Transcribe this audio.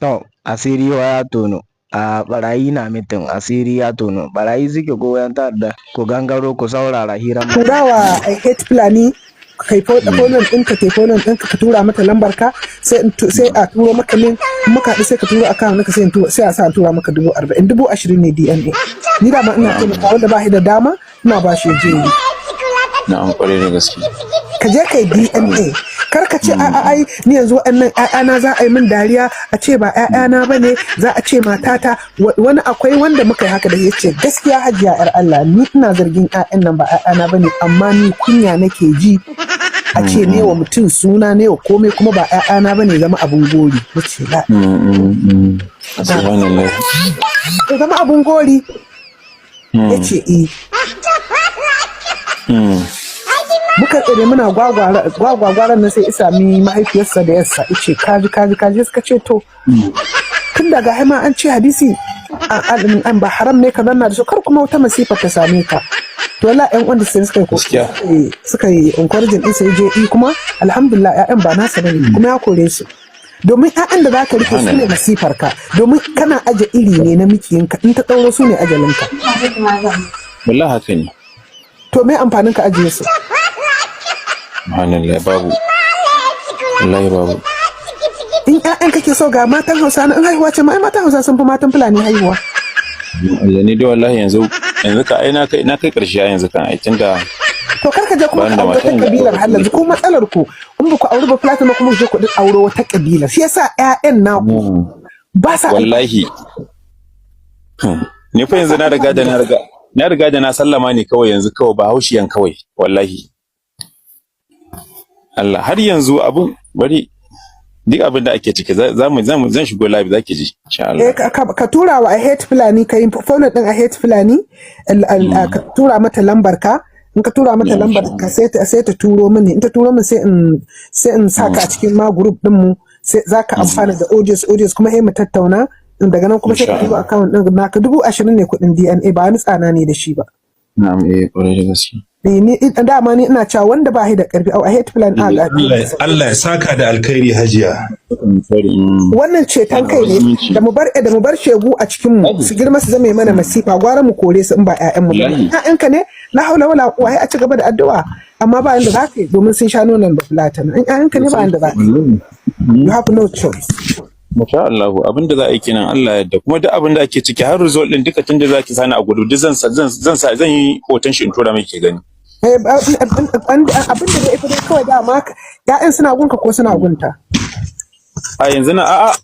To, asiri wa ya tono. A barayi na meeting, asiri ya tono. Barayi suke ko yan ta'adda, ku gangaro ku saurara hiran. Turawa I Hate Fulani, kai follow ɗinka, kai follow ɗinka, ka tura mata lambar ka, sai a turo maka link. Muka haɗu, sai ka turo account naka, sai in tura, sai a sa a tura maka 40,000. 20,000 ne DNA. Ni da ma ina taimaka wanda ba shi da dama, ina ba shi ya je yi. Na'am, kwarai da gaske. Ka je kai DNA. Kar ka ce a ai ni yanzu waɗannan ƴaƴana za a yi min dariya, a ce ba ƴaƴana ba ne, za a ce matata. Wani akwai wanda muka yi haka da ya ce, "Gaskiya Hajiya yar Allah, ni ina zargin ƴaƴan nan ba ƴaƴana ba ne, amma ni kunya nake ji a ce ne wa mutum suna ne wa komai kuma ba ƴaƴana ba ne, zama abun gori." Na ce la. Subhanallah. Ya zama abun gori, ya ce eh. Muka tsere muna gwagwagwaran nan, sai isa mi mahaifiyarsa da yarsa, ice kaji kaji kaji. Suka ce to, tun daga haima an ce hadisi an ba haram ne ka zanna da su, kar kuma wata masifa ta same ka. To wala ƴan wanda sai suka yi suka yi encouraging din, sai je yi, kuma alhamdulillah ƴaƴan ba nasa bane, kuma ya kore su. Domin ƴaƴan da zaka rike su ne masifar ka, domin kana aje iri ne na mikiyinka, in ta ɗauro su ne ajalinka. Wallahi haka ne. To me amfanin ka ajiye su? Subhanallah, babu, wallahi babu. In ƴaƴan kake so, ga matan Hausa na, in haihuwa ce ma, ai matan Hausa sun fi matan Fulani haihuwa. Allah, ni dai wallahi yanzu ka ai na kai karshe yanzu kan ai tunda To kar ka je kuma Bani ka da aure wata matan da kabilar har yanzu. Ko matsalar ku, in ba ku auri ba Fulani kuma ku je ku auro wata kabilar, shi yasa ƴaƴan naku ba sa Wallahi ni fa yanzu na riga da na sallama ne kawai yanzu, kawai ba haushiyan kawai. Wallahi Allah, har yanzu abun bari duk abin da ake ciki za mu zan shigo live, zaki ji insha Allah. Eh, ka tura wa I Hate Fulani, ka yi follow din I Hate Fulani, ka tura mata lambar ka. In ka tura mata lambar ka, sai ta turo mini. In ta turo min, sai in saka a cikin ma group din mu, sai zaka amfana da audios, kuma sai mu tattauna. In daga nan kuma sai ka Insha duba account din naka. 20,000 ne kuɗin DNA, ba wani tsana ne da shi ba. Na'am, eh, kwarai da gaske. Eh, ni dama ni ina cewa wanda ba shi da karfi au I Hate Fulani a ga Allah ya saka da alkhairi, Hajiya. Wannan ceton kai ne da mu bar shegu a cikin mu su girma su zame mana masifa, gwara mu kore su in ba ƴaƴan mu ba. Wallahi. Ƴaƴanka ne, la haula wala quwwa, a ci gaba da addu'a, amma ba yanda za ka yi domin sun sha nonon bafulatana. In ƴaƴanka ne, ba yanda za ka yi, you have no choice. Masha Allah, abin da za a yi kenan, Allah ya yarda. Kuma duk abin da ake ciki har result din duka, tunda zaki sani a gudu, duk zan yi hoton shi in tura mai ke gani. Eh, abin da ya fi dai kawai dama, ƴaƴan suna gunka ko suna gunta? A yanzu na a'a.